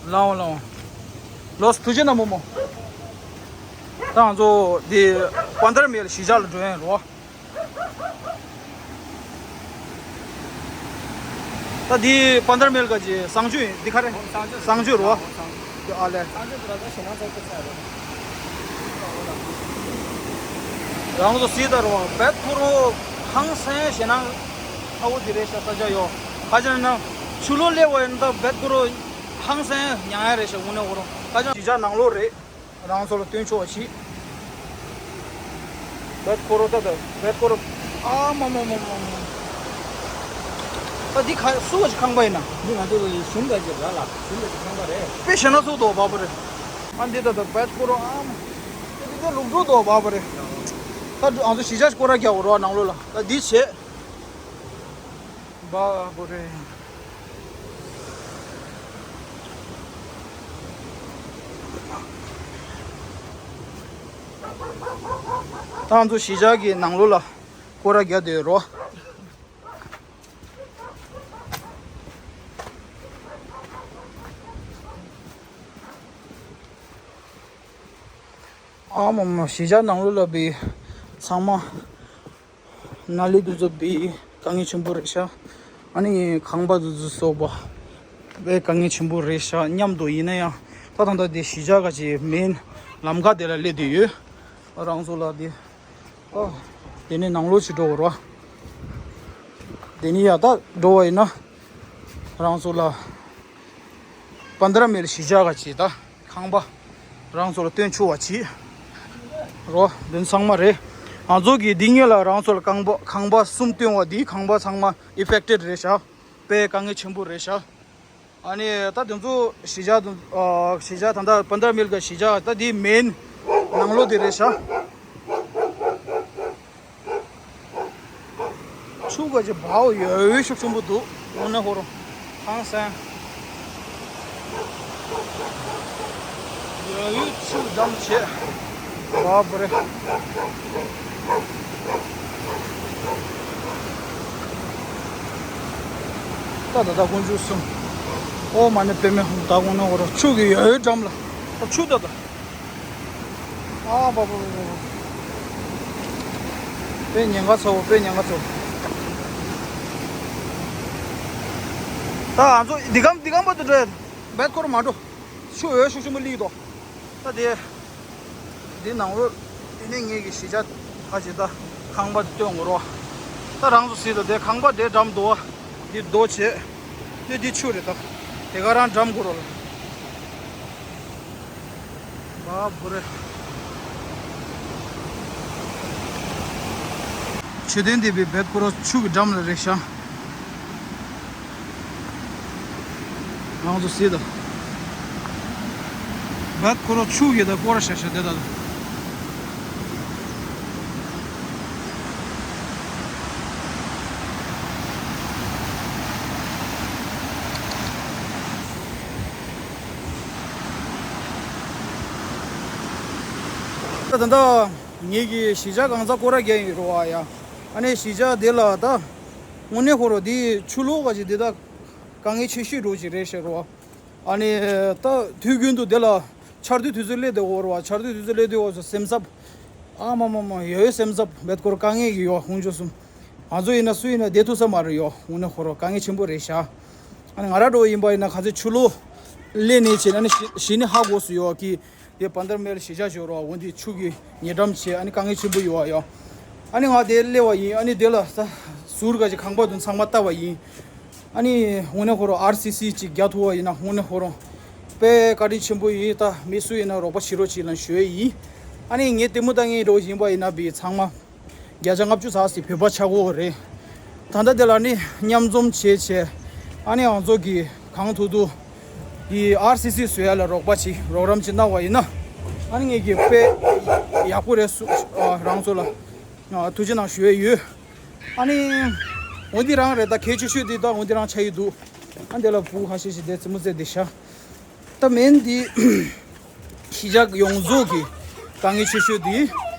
ལའོ་ལའོ། ལོས་ཐུགས་རྗེ་གནང་མོ་མོ། ད་ང་ཚོ་འདི་པན་དར་མེལ་གཞིས་ཆགས་ལ་འགྲོ་ཡིན་རོ། ད་འདི་པན་དར་མེལ་ག་ཅི་གསང་སྤྱོད་ཡིན། འདི་ག་རེ། གསང་སྤྱོད། གསང་སྤྱོད་རོ། གསང་སྤྱོད། འདི་ཨ་ལས། གསང་སྤྱོད་འདི་ལ་ད་ཞེ་ན་ཚོགས་པ་ཚ་རེད། རང་ཚོ་སྲིད་ད་རོ་བེད་ཁོ་རོ་ཧང་སང་ཞེ་ན་ཨ་བོ་འདི་རེད་ཤག་ས་ཆ་ཡོ། ཁ་ཅན་ན་ཆུ་ལོག་སླེབས་པ་ཡིན་ད་བེད་ཁོ་རོ་ཧང་སང་ཉང་ཡ་རེད་ཤག། དངོས་གནས་ཁོ་རོ་ཁ་ཅན་གཞིས་ཆགས་ནང་ལོགས་རེད། རང་ཚོ་ལ་སྟོན་ཆོག་ཅིག་བེད་ཁོ་རོ་ད་ད་བེད་ཁོ་རོ། ཨ་མ་མ་མ་མ་མ། ད་འདི་ག་སུ་བ་ཞིག་ཁང་པ་ཡིན་ན། འདི་ང་ཚོ་གཞུང་ག་ཅིག་ར་ལ་གཞུང་ག་ཅིག་ཁང་པ་རེད། དཔེ་བཞག་ན་སུ་དོ་བ་པ་རེད། ཨ་འདི་ད་ད་བེད་ཁོ་རོ་ཨམ། ད་འདི་ད་ལུག་འགྲོ་དོ་བ་པ་རེད། ད་ང་ཚོ་གཞིས་ཆགས་སྐོར་ར་རྒྱག་འོ་རོ་ནང་ལོ་ལ་ད་འདི་བྱེད། བ་པ་རེད། ད་ང་ཚོ་གཞིས་ཆགས་ཀྱི་ནང་ལོ་ལ་སྐོར་ར་རྒྱག་དེ་རོ། ཨ་མ་མ་གཞིས་ཆགས་ནང་ལོ་ལ་བི་ཚང་མ་ན་ལི་དུ་ཚོ་བི་དཀའ་ངལ་ཆེན་པོ་རེད་ཤག་ཨ་ནི་ཁང་པ་དུ་ཚོ་སོགས་པ་བའི་དཀའ་ངལ་ཆེན་པོ་རེད་ཤག་མཉམ་དུ་ཡིན་ན་ཡང་ད་ད་ད་དེ་གཞིས་ཆགས་ག་ཅི་མིན་ལམ་ཁ་དེ་ལ་སླེབས་དུ་ཡོད། རང་ཚོ་ལ་དེ། ཨོ། དེ་ནས་ནང་ལོགས་ཅིག་འགྲོ་བར་བ། དེ་ནས་ཡ་ད་འགྲོ་བ་ཡིན་ན། རང་ཚོ་ལ། པན་དྲ་མིལ་གཞིས་ཆགས་ག་ཅིག་ད། ཁང་པ། རང་ཚོ་ལ་སྟོན་ཆོག་པ་ཅིག་རོ། དོན་ཚང་མ་རེད། ང་ཚོ་གི་འདི་ངེད་ལ་རང་ཚོ་ལ་ཁང་པ་ཁང་པ་གསུམ་སྟོན་བ་འདི་ཁང་པ་ཚང་མ་ཨི་ཕེག་ཊེཌ་རེད་ཤག་དཔེ་དཀའ་ངལ་ཆེན་པོ་རེད་ཤག་ཨ་ནི་ད་དེ་ཚོ་གཞིས་ཆགས་དེ་ཨ་གཞིས་ཆགས་ད་ལྟ་པན་དྲ་མིལ་ག་གཞིས་ཆགས་ད་དེ་མིན་ནང་ལོགས་དེ་རེད་ཤག་ཆུ་ག་ཅི་བའོ་ཡོད་ཤུགས་ཆེན་པོ་འདུག་དངོས་གནས་ཧོ་རོ་ཧང་སང་། ཡོད་ཡོད་ཆུ་འགྲམ་བྱེད། བ་བུ་རེ། ད་ད་ད་དཀོན་མཆོག་གསུམ། ཨོ་མ་ཎི་པདྨེ་ཧཱུྃ། ད་དངོས་གནས་ཧོ་རོ་ཆུ་གི་ཡོད་ཡོད་འགྲམ་ལ། ད་ཆུ་ད་ད། ཨ་བ་བ་བ་བ། དཔེ་ཉེན་ཁ་ཚ་བོ་དཔེ་ཉེན་ཁ་ཚ་བོ། ད་ང་ཚོ་འདི་གམ་འདི་གམ་པ་དུ་འགྲོ་ཡ། བེད་ཁོ་ར་མ་འགྲོ། ཆུ་འོད་ཤུགས་ཆེན་པོ་སླེབས་འདུག་ད་དེ། འདི་ནང་ལོ། དེ་ནས་ངེད་ཀྱི་གཞིས་ཆགས་ཁ་ཅིག་ད་ཁང་པ་དེ་སྟོན་དགོས་རོ། ད་རང་ཚོ་སྲིད་དོ་དེ་ཁང་པ་དེ་འགྲམ་འདུག་བ། འདི་རྡོ་བྱེད། དེ་འདི་ཆུ་རེད་ད། དེ་ག་རང་འགྲམ་དགོས་རོ་ལ། བ་བུ་རེ། མཆོད་རྟེན་འདི་བའི་བེད་ཁོ་ར་ཆུ་གི་འགྲམ་ལ་རེད་ཤག་རང་ཚོ་སྲིད་དོ། བེད་ཁོ་ར་ཆུ་གི་ད་སྐོར་ར་ཤ་ཤ་དེ་ད། ད་ད་ད་ངེད་ཀྱི་གཞིས་ཆགས་གང་ས་སྐོར་ར་རྒྱག་ཡིན་རོ་ཨ་ཡ། ཨ་ནི་གཞིས་ཆགས་དེ་ལ་ད། དངོས་གནས་ཧོ་རོ་དེ་ཆུ་ལོག་ག་ཅིག་དེ་ད། དཀའ་ངལ་ཆེ་ཤོས་རོ་ཅིག་རེད་ཤག་རོ། ཨ་ནི་ད་དུས་རྒྱུན་དུ་དེ་ལ་ཆར་དུས་དུས་ཚོད་སླེབས་དེ་ཧོ་རོ་ཨ། ཆར་དུས་དུས་ཚོད་སླེབས་དེ་ཧོ་སོ་སེམས་འཚབ། ཨ་མ་མ་མ་ཡོད་ཡོད་སེམས་འཚབ་བེད་སྐོར་དཀའ་ངལ་གྱི་ཡོད་ཧུང་ཆོ་གསུམ། ང་ཚོ་ཡིན་ན་སུ་ཡིན་ན་བསྡད་ཐུབ་ས་མ་རེད་ཡོད་དངོས་གནས་ཧོ་རོ་དཀའ་ངལ་ཆེན་པོ་རེད་ཤག་ཨ་ནི་ང་ར་འགྲོ་ཡིན་པ་ཡིན་ན་ག་ཚོད་ཆུ་ལོག་སླེབས་ནས་བྱས་ན་ནི་གཞི་གཞི་ནས་ཧ་གོ་སུ་ཡོད་ཀི། དེ་པན་དར་མེལ་གཞིས་ཆགས་ཞོར་བ་འོན་ཏེ་ཆུ་གི་ཉེ་འགྲམ་བྱས་ཨ་ནི་དཀའ་ངལ་ཆེན་པོ་ཡོད་བ་ཡོད། ཨ་ནི་ང་དེ་སླེབས་པ་ཡིན། ཨ་ནི་དེ་ལ་ས་ཟུར་ག་ཅིག་ཁང་པ་དུ་ཚང་མ་བཏབ་པ་ཡིན། ཨ་ནི་དངོས་གནས་ཁོ་རང་ཨར་སི་སི་ཅིག་རྒྱག་ཐུབ་པ་ཡིན་ན་དངོས་གནས་ཁོ་རང་དཔེ་བཀའ་དྲིན་ཆེན་པོ་ཡིན། ད་མི་སུ་ཡིན་ན་རོགས་པ་བྱེད་རོགས་བྱེད་ལ་ཞུ་ཡས་ཡིན། ཨ་ནི་ངས་ལྟད་མོ་ལྟ་མཁན་རོགས་ཡིན་པ་ཡིན་ན་བི་ཚང་མ། བརྒྱ་ཆ་ལྔ་བཅུ་ཙམ་ཞིག་བོད་པ་ཆགས་ཀྱི་ཡོད་རེད། ད་ལྟ་དེ་ལ་ནི་མཉམ་འཛོམས་བྱས་བྱས། ཨ་ནི་ང་ཚོ་གིས་གང་ཐུབ་ཐུབ་ཀྱིས་ཨར་སི་སི་བཟོ་ཡ་ལ་རོགས་པ་ཅིག་རོགས་རམ་ཅིག་གནང་བ་ཡིན་ན། ཨ་ནི་ངེད་ཀྱིས་དཔེ་ཡག་པོ་རེད་སུ། ཨ་རང་ཚོ་ལ་ཨ་ཐུགས་རྗེ་གནང་ཞུ་ཡས་ཡོད། ཨ་ནི་འོ་འདི་རང་རེད། ད་གལ་ཆེ་ཤོས་འདི་ད་འོ་འདི་རང་ཆགས་ཀྱི་འདུག་ཨ་འདི་ལ་བུ་ཁ་ཤས་ཤིག་བསྡད་རྩེད་མོ་རྩེ་བསྡད་ཤག་ད་མིན་འདི་གཞིས་ཆགས་ཡོངས་རྫོགས་ཀྱི་དཀའ་ངལ་ཆེ་ཤོས་འདི་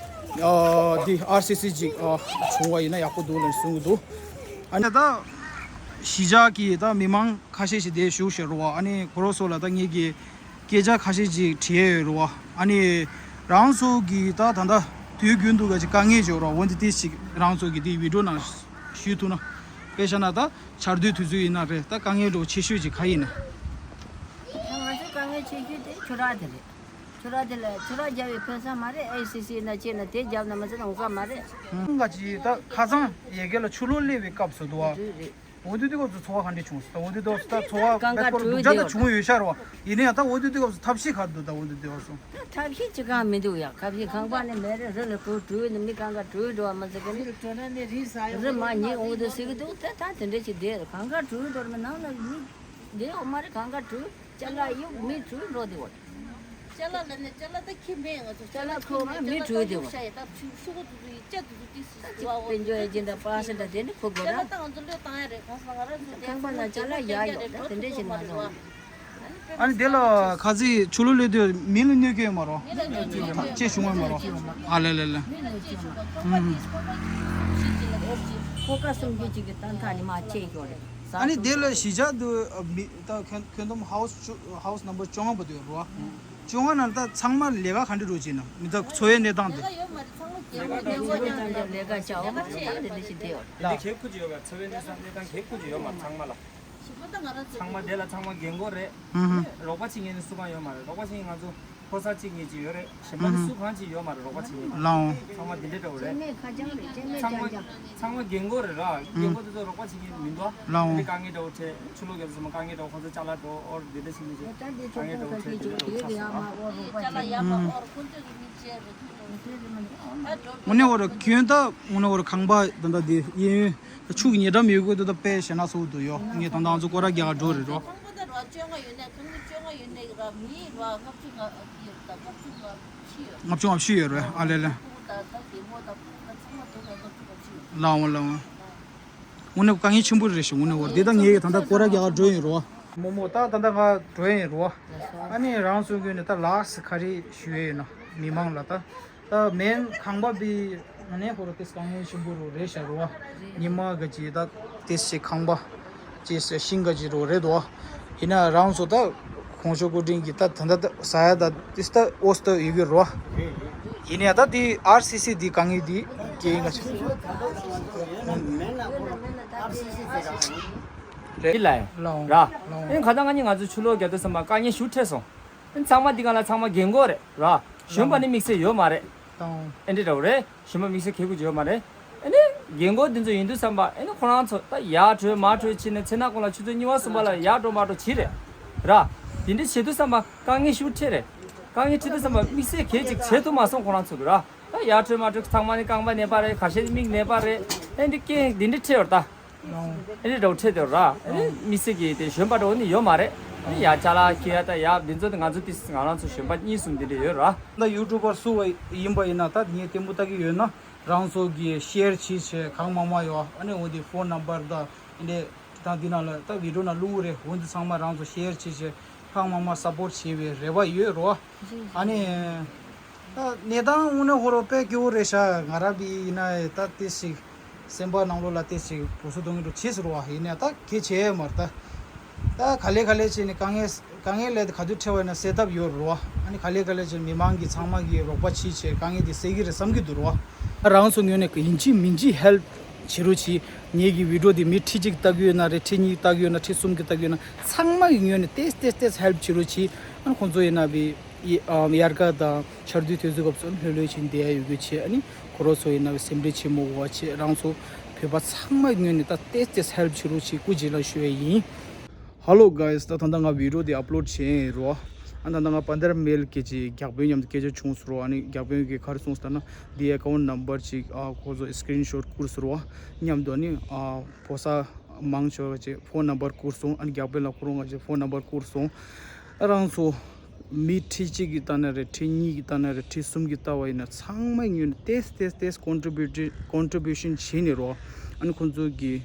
ཨ་འདི་ཨར་སི་སི་ཅིག་ཨ་བྱུང་བ་ཡིན་ན་ཡག་པོ་འདུག་ལབ་གསུང་གི་འདུག་ཨ་ནི་ད་གཞིས་ཆགས་ཀྱི་ད་མི་མང་ཁ་ཤས་ཤིག་དེ་བཞུགས་ཤག་རོ་བ། ཨ་ནི་ཁོ་རང་ཚོ་ལ་ད་ངེད་ཀྱིས་སྐད་ཆ་ཁ་ཤས་ཅིག་དྲི་ཡས་ཡོད་རོ་བ། ཨ་ནི་རང་ཚོ་གི་ད་ད་ལྟ་དུས་རྒྱུན་དུ་ག་ཅིག་དཀའ་ངལ་ཅིག་ཡོད་རོ་བ། འོན་ཏེ་དེ་ཅིག་རང་ཚོ་གི་དེ་བི་ཌི་ཡོ་ནང་ཞུས་ཐུབ་ན། དཔེ་བཞག་ན་ད་ཆར་དུས་དུས་ཚོད་ཡིན་ན་རེད། ད་དཀའ་ངལ་འདྲ་བོ་ཆེ་ཤོས་ཅིག་ག་ཡིན་ན། ད་ང་ཚོའི་དཀའ་ངལ་ཆེ་ཤོས་དེ་ཆུ་རགས་དེ་རེད། ཆུ་རགས་དེ་ལ་ཆུ་རགས་རྒྱབ་ཡས་ཕན་ས་མ་རེད། ཨེ་སི་སི་ཡིན་ན་ཅི་ཡིན་ན་དེ་རྒྱབ་ན་མི་ཚེ་ནང་འོང་ས་མ་རེད། ཁ་ཅིག་ད་ཁ་སང་ཡ་གི་ལ་ཆུ་ལོག་སླེབས་པའི་སྐབས་སུ་འདུག་བ། དེ་རེད། འོ་དུས་དུས་སྐབས་སུ་ཚོར་བ་ག་འདྲ་བྱུང་སོང་། ད་འོ་དུས་དུས་སྐབས་སུ་ད་ཚོར་བ་གང་ག་མེད་པར་བྲོས་སྡུག་ཅག་ད་བསྡད་བྱུང་ཡོད་ཤག་རོ། ཡིན་ན་ཡང་ད་འོ་དུས་དུས་སྐབས་སུ་ཐབས་ཤེས་ག་འདུག་ད་འོ་དུས་དུས་སྐབས་སུ། ད་ཐབས་ཤེས་ཅི་གང་མི་འདུག་ཡ། ཁ་བཞི་ཁང་པ་ནས་མེད་རེ་རི་ལ་བྲོས་བྲོས་ནས་མི་གང་ག་བྲོས་འགྲོ་བ་མ་ཟེར་གི་ནི། རི་མ་ཉིད་འོང་དུ་ཟེར་གི་འདུག་ད་ད་དེ་འདྲ་ཞིག་བསྡད་གང་ག་བྲོས་འགྲོ་མི་ནང་ལ་མི་བསྡད་འོ་མ་རེད། གང་ག་བྲོས་ཅ་ལག་གཡུག་མི་བྲོས་འགྲོ་དེ་འོ། ཅ་ལག་ལ་ནས་ཅ་ལག་ད་ཁྱི་མེད། ང་ཚོ་ཅ་ལག་ཁོ་མ་མི་བྲོས་དེ་བ། ཤ་ཡི་ད་ཕྱུགས་ཤུ་གུ་དུ་དུ་ཡི་ཅ་དུ་དུ་ཏི་སི་སི་བ་བོ་དཔལ་འབྱོར་ཡ་ཅན་ད་པ་སེ་ད་དེ་ནི་ཁོ་དགོས་ཅ་ལག་ད་ང་ཚོ་ལོས་བཏང་ཡ་རེད། གང་ཟེར་ང་རང་ཚོ་དེ་ཁང་པ་ན་ཅ་ལག་ཡག་ཡོད་ད་དེ་འདྲས་ཞིག་མ་བཟོ། ཨ་ནི་དེ་ལ་ཁ་ཚིག་ཆུ་ལོ་ལོས་དུས་མི་ལ་གནོད་སྐྱོན་མ་རོ། ཅེས་བྱུང་བ་མ་རོ། ཨ་ལེ་ལེ་ལེ། ཁོ་ཀ་སུམ་ཅུ་ཅིག་གི་ཏན་ཁ་ནི་མ་ཆེ་ཤོར་རེད། ཨ་ནི་དེ་ལ་གཞིས་ཆགས་དུ་མི་ད་ཁྱོན་ཁྱོན་བསྡོམས་ཧའུ་སི་ཧའུ་སི་ནམ་བར་བཅོ་ལྔ་བར་དུ་ཡོད་རེད་བ། བཅོ་ལྔ་ནང་ད་ཚང་མ་ལས་ཀ་ག་འདྲ་འགྲོ་བྱེད་ན་མི་ད་འཚོ་བའི་གནས་སྟངས་དེ། ལས་ཀ་བྱ་འོ་མ་ཚང་དེ་འདྲ་ཞིག་དེ་ཡོད་ལ། ཁེ་ཁུ་ཅི་ཡོད་པ་འཚོ་བའི་གནས་སྟངས་གནས་སྟངས་ཁེ་ཁུ་ཅི་ཡོད་མ་ཚང་མ་ལ། ཚང་མ་དེ་ལ་ཚང་མ་རྒན་གོག་རེད། ཧུམ་ཧུམ། རོགས་པ་བྱེད་མཁན་ནི་སུ་གང་ཡོད་མ་རེད། རོགས་པ་བྱེད་མཁན་ང་ཚོ་ཕོ་གསར་གཅིག་གཉིས་ཅིག་ཡོད་རེད། གཞན་པ་ནི་ཧུམ་ཧུམ། སུ་གང་ཅིག་ཡོད་མ་རེད། རོགས་པ་བྱེད་མཁན་ལའོ། ཚང་མ་དེ་འདྲ་འདྲ་བོ་རེད། ཚང་མ་ཚང་མ་རྒན་གོག་རེད་ར། རྒན་གོག་དེ་ཚོ་རོགས་པ་བྱེད་མཁན་མི་འདུག་ཨ། ལའོ། དེ་དཀའ་ངལ་འདྲ་བོ་འཕྲད། ཆུ་ལོག་རྒྱབ་ཚོ་མ་དཀའ་ངལ་འདྲ་བོ་ཁོང་ཚོ་ཅ་ལག་འགྲོ་ཨོར་དེ་འདྲ་བྱེད་མཁན་ཅིག་དཀའ་ངལ་འདྲ་བོ་འཕྲད། དེ་འདྲ་བོ་ཆགས་སོང་ཨ། དངོས་གནས་འོ་ར་ཁྱོད་ད་དངོས་གནས་འོ་ར་ཁང་པ་ད་ལྟ་དེ་གཡས་གཡོན་ཆུ་གི་ཉེ་འགྲམ་ཡོད་དགོས་དུས་ད་དཔེ་ཞེ་ན་སོ་དུ་ཡོད། ངས་ད་ལྟ་ང་ཚོ་སྐོར་ར་རྒྱག་ག་འགྲོ་རེད་རོ། ཁང་པ་ད་ར་བཅོ་ལྔ་ཡོད་ནས་ཁང་པ་བཅོ་ལྔ་ཡོད་ནས་ར་མི་ར་ལྔ་བཅུ་ང་ཡོད་ད་ལྔ་བཅུ་ང་བཞི་ཡོད། ལྔ་བཅུ་ང་བཞི་ཡོད་རེད་ཨ་ལེ་ལེ། ཁོང་ད་ད་རྒན་མོ་ད་ཁོང་ད་ཚང་མ་དུ་ད་ལྔ་བཅུ་ང་བཞི་ཡོད། ལའོ་ལའོ། དངོས་གནས་དཀའ་ངལ་ཆེན་པོ་རེད་ཤག་དངོས་གནས་འོ་ར་དེ་ད་ངས་ད་ལྟ་སྐོར་ར་རྒྱག་ག་འགྲོ་ཡིན་རོ། རྨོ་མོ་ད་ད་ལྟ་ང་འགྲོ་ཡིན་རོ། ཨ་ནི་རང་ཚོ་ངོས་ནས་ད་ལགས་ག་རེ་ཞུ་ཡས་ཡོད་ན་མི་མང་ལ་ད། ད་མེན་ཁང་པ་བི་ང་ནས་ཧོ་རོ་ཏེས་དཀའ་ངལ་ཆེན་པོ་རུ་རེད་ཤག་རོ། ཉི་མ་ག་ཅི་ད་ཏེས་ཤི་ཁང་པ་ཅེས་ཤིང་ག་ཅི་རུ་རེད་དོ། ཡིན་ན་རང་ཚོ་ད་གོང་ཞོ་ཀོ་ཏིང་གི་ད་ད་ད་ས་ཡ་ད་ཏེས་ད་ཨོས་ད་ཡི་གི་རོ། ཡིན་ན་ད་དེ་ཨར་སི་སི་དེ་དཀའ་ངལ་དེ་སྐྱེ་ཡིན་ག་ཅི། རེད་ལ་ཡ། ལའོ་ར། ལའོ། ཨེ་ཁ་ད་ང་གཉིས་ང་ཚོ་ཆུ་ལོག་རྒྱབ་དུས་ཙམ་པ་དཀའ་ངལ་ཞུ་འཕྲད་སོང་། ཚང་མ་འདི་ག་ལ་ཚང་མ་རྒན་གོག་རེད་ར། གཞོན་པ་ནི་དམིགས་བསལ་ཡོད་མ་རེད། ཨེ་འདྲ་འདྲ་བོ་རེད། གཞོན་པ་དམིགས་བསལ་གལ་དགོས་ཡོད་མ་རེད། ཨེ་ནི་རྒན་གོག་འདི་ཚོ་ཡིན་དུས་ཙམ་པ་ཨེ་ནི་ཁོ་རང་ཚོ་ད་ཡར་བྲོས་མར་བྲོས་བྱས་ནས་ཚེ་ན་ཁོང་ལ་ཆུ་ཚོད་གཉིས་པ་གསུམ་པ་ལ་ཡར་འགྲོ་མར་འགྲོ་བྱེད་རེད་ར། དེ་འདྲ་བྱེད་དུས་ཙམ་པ་དཀའ་ངལ་ཞིག་འཕྲད་རེད། དཀའ་ངལ་འཕྲད་དུས་ཙམ་པ་དམིགས་བསལ་གལ་ཅིག་བྱེད་ཐུབ་མ་སོང་ཁོ་རང་ཚོ་གི་ར། ད་ཡར་བྲོས་མར་བྲོས་ཚང་མ་ནི་རྐང་པ་ན་པ་རེད། ཁ་ཤས་ནི་མིག་ན་པ་རེད། ཨེ་འདི་རྐྱེན་འདི་འདྲ་འཕྲད་ཡོད་རེད་ད། ཨེ་ནི་འདྲ་བོ་འཕྲད་དེ་ར། ཨེ་ནི་མི་སེར་གྱི་དེ་གཞོན་པ་འདྲ་བོ་ནི་ཡོད་མ་རེད། ཨེ་ནི་ཡ་ཅ་ལག་ཁྱེར་ཡ་ད་ཡ་འདི་ཚོ་དེ་ང་ཚོ་དེ་ང་རང་ཚོ་གཞོན་པ་གཉིས་གསུམ་དེ་འདྲ་ཡོད་ར། ད་ཡུ་ཊུབ་པར་སུ་བ་ཡིན་པ་ཡིན་ན་ད་ངས་ལྟད་མོ་ལྟ་གི་ཡོད་ན་རང་ཚོ་གི་ཤེར་བྱེད་བྱེད་གང་མང་མང་ཡོད། ཨ་ནི་འོ་དེ་ཕོན་ནམ་བར་ད་ཨེ་འདྲ་ད་འདི་ནང་ལ་ད་བི་ཌིའོ་ནང་བླུགས་རེད། འོ་འདི་ཚང་མ་རང་ཚོ་ཤེར་བྱེད་བྱེད་གང་མང་མང་སབ་པོར་བྱེད་པའི་རེ་བ་ཡོད་རོ། ཨ་ནི། ད་གནས་སྟངས་དངོས་གནས་ཧོ་རོ་དཔེ་སྐྱིད་པོ་རེད་ཤག་ང་རང་བི་ཡིན་ན་ད་ཏི་ཞིག་སེམས་པ་ནང་ལོགས་ལ་ཏི་ཞིག་སྡུག་སུ་གཏོང་གི་འགྲོ་བྱེད་ཟེར་བ་ཡིན་ནས་ད་གལ་ཆེ་མར་ད། ད་ག་ལེ་ག་ལེ་བྱས་ནས་དཀའ་ངལ་དཀའ་ངལ་ལས་ག་དུས་འཕྲད་པ་ཡིན་ན་སེལ་ཐབས་ཡོད་རོ། ཨ་ནི་ག་ལེ་ག་ལེ་བྱས་ནས་མི་མང་གི་ཚང་མ་གི་རོགས་པ་བྱེད་བྱས་དཀའ་ངལ་དེ་སེལ་གི་རེད་བསམ་གི་འདུག་རོ། ད་རང་ཚོ་ངོས་ནས་ཡིན་གཅིག་མིན་གཅིག་ཧེལཔ་བྱེད་རོགས་གྱིས། ངེད་ཀྱི་བི་ཌིའོ་དེ་མི་ཁྲི་གཅིག་ལྟ་གི་ཡོད་ན་རེད། ཁྲི་གཉིས་ལྟ་གི་ཡོད་ན་ཁྲི་གསུམ་གྱི་ལྟ་གི་ཡོད་ན་ཚང་མ་གི་ངོས་ནས་ཏེས་ཏེས་ཏེས་ཧེལཔ་བྱེད་རོགས་གྱིས། ཨ་ནི་ཁོང་ཚོ་ཡིན་ན་བི། ཡི་ཨམ་དབྱར་ཁ་དང་ཆར་དུས་དུས་ཚོད་སྐབས་སུ་ལྷོད་ལྷོད་ཕྱིན་བསྡད་ཡ་ཡོད་རྒྱུ་བྱས། ཨ་ནི་ཁོ་རང་ཚོ་ཡིན་ན་སེམས་ཁྲལ་ཆེན་མོ་དགོས་པ་བྱས། རང་ཚོ་བོད་པ་ཚང་མ་ངོས་ནས་ད་ཏེས་ཏེས་ཧེལཔ་བྱེད་རོགས་བྱེད་སྐུ་མཁྱེན་ལ་ཞུ་ཡ་ཡིན། Hello guys, ད་ད་ལྟ་ང་བི་ཌིའོ་དེ་ཨབ་ལོཌ་བྱས་ཡིན་རོ། ཨ་ད་ལྟ་ང་པན་དར་མེལ་གྱི་ཅིག་རྒྱག་དཔོན་མཉམ་དུ་སྐད་ཆ་བྱུང་ཟེར་རོ། ཨ་ནི་རྒྱག་དཔོན་གྱིས་ག་རེ་གསུངས་ཟེར་ན་འདི་ཨེ་ཀའུན་ཊི་ནམ་བར་ཅིག་ཨ་ཁོ་ཚོ་སི་ཀི་རིན་ཤོཊ་བསྐུར་ཟེར་རོ། མཉམ་དུ་ཨ་ནི་ཨ་ཕོ་གསར་མང་ཆེ་བ་ཅིག་ཕོན་ནམ་བར་བསྐུར་སོང་། ཨ་ནི་རྒྱག་དཔོན་ལ་ཁོ་རང་ང་ཅིག་ཕོན་ནམ་བར་བསྐུར་སོང་། ཨ་རང་ཚོ་མི་ཁྲི་གཅིག་གིས་ལྟ་ན་རེད། ཁྲི་གཉིས་ཀྱིས་ལྟ་ན་རེད། ཁྲི་གསུམ་གྱིས་ལྟ་བ་ཡིན་ན་ཚང་མ་ངོས་ནས་ཏེས་ཏེས་ཏེས་ཀོན་ཊི་བིའུ་ཊི་ཀོན་ཊི་བིའུ་ཤན་བྱས་ནས་རོ། ཨ་ནི་ཁོང་ཚོ་གིས་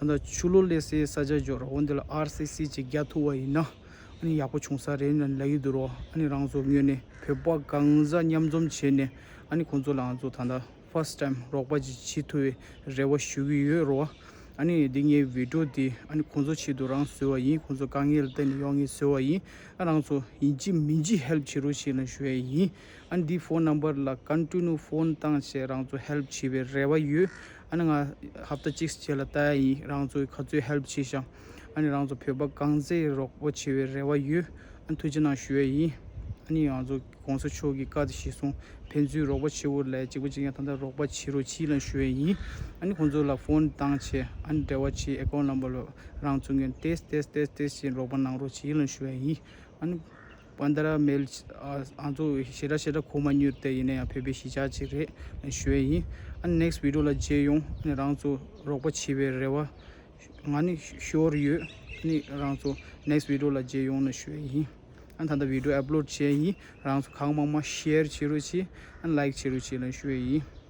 ད་ལྟ་ཆུ་ལོག་སླེབས་སའི་ས་ཆ་འབྱོར་འོ་འདི་ལ་ཨར་སི་སི་ཅིག་རྒྱག་ཐུབ་པ་ཡིན་ན་ཨ་ནི་ཡག་པོ་བྱུང་ས་རེད་ལབ་ལབ་ཀྱི་འདུག་རོ། ཨ་ནི་རང་ཚོ་ངོས་ནས་བོད་པ་གང་ཟག་མཉམ་འཛོམས་བྱས་ནས་ཨ་ནི་ཁོང་ཚོ་ལ་ང་ཚོ་ད་ལྟ་ཕར་སི་ཊི་ཊའིམ་རོགས་པ་ཅིག་བྱེད་ཐུབ་པའི་རེ་བ་ཞུ་གི་ཡོད་རོ། ཨ་ནི་འདི་ངའི་བི་ཌིའོ་འདི་ཨ་ནི་ཁོང་ཚོ་ཆེད་དུ་རང་བཟོས་པ་ཡིན། ཁོང་ཚོ་དཀའ་ངལ་ལ་བརྟེན་ནས་ཡོང་ངེས་བཟོས་པ་ཡིན། ཨ་རང་ཚོ་ཡིན་གཅིག་མིན་གཅིག་ཧེལཔ་བྱེད་རོགས་ཞེས་ལ་ཞུ་ཡ་ཡིན། ཨ་ནི་འདི་ཕོན་ནམ་བར་ལ་ཀོན་ཊི་ནིའུ་ཕོན་བཏང་བྱས་རང་ཚོ་ཧེལཔ་བྱེད་པའི་རེ་བ་ཡོད། ཨ་ནི་ང་ཧབ་ཏ་གཅིག་རྗེས་ལ་ལྟ་ཡ་ཡིན། རང་ཚོས་ག་ཚོད་ཧེལཔ་བྱས་ཤག་ཨ་ནི་རང་ཚོ་བོད་པ་གང་ཚེ་རོགས་པ་བྱེད་པའི་རེ་བ་ཡོད། ཨ་ནི་ཐུགས་རྗེ་གནང་ཞུ་ཡ་ཡིན། ནི་ང་ཚོ་གོང་ས་མཆོག་གི་བཀའ་དང་གཞིར་བཟུང་ཕན་ཚུན་རོགས་པ་བྱེད་འོ་ལས་གཅིག་པ་གཅིག་རྐྱང་ད་ལྟ་རོགས་པ་བྱེད་རོགས་གྱིས་ལབ་ཞུ་ཡས་ཡིན། ཨ་ནི་ཁོང་ཚོ་ལ་ཕོན་བཏང་བྱས་ཨ་ནི་འབྲེལ་བ་བྱེད་ཨེ་ཀའུན་ཊི་ནམ་བར་ལོ་རང་ཚོ་ངོས་ཏེས་ཏེས་ཏེས་ཏེས་བྱས་རོགས་པ་གནང་རོགས་གྱིས་ལབ་ཞུ་ཡས་ཡིན། ཨ་ནི་པན་དར་མེལ་ཨ་ང་ཚོ་ཞེ་དྲག་ཞེ་དྲག་གོ་མ་མྱོང་། དེ་ཡིན་ན་ཡང་བོད་པའི་གཞིས་ཆགས་ཅིག་རེད་ཞུ་ཡས་ཡིན། ཨ་ནི་ནེགསི་བི་ཌི་ཡོ་ལ་མཇལ་ཡོང་། ཨ་ནི་རང་ཚོ་རོགས་པ་བྱེད་པའི་རེ་བ་ང་ནི་ཤོར་ཡོད། ཨ་ནི་རང་ཚོ་ནེགསི་བི་ཌི་ཡོ་ལ་མཇལ་ཡོང་ལབ་ཞུ་ཡས་ཡིན། ཨ་ནི་ད་ལྟ་བི་ཌི་ཡོ་ཨབ་ལོཌ་བྱས་ཡིན། རང་ཚོ་གང་མང་མང་ཤེར་བྱེད་རོགས་གྱིས། ཨ་ནི་ལའིཀ་བྱེད་རོགས་གྱིས་ལབ་ཞུ་ཡས་ཡིན།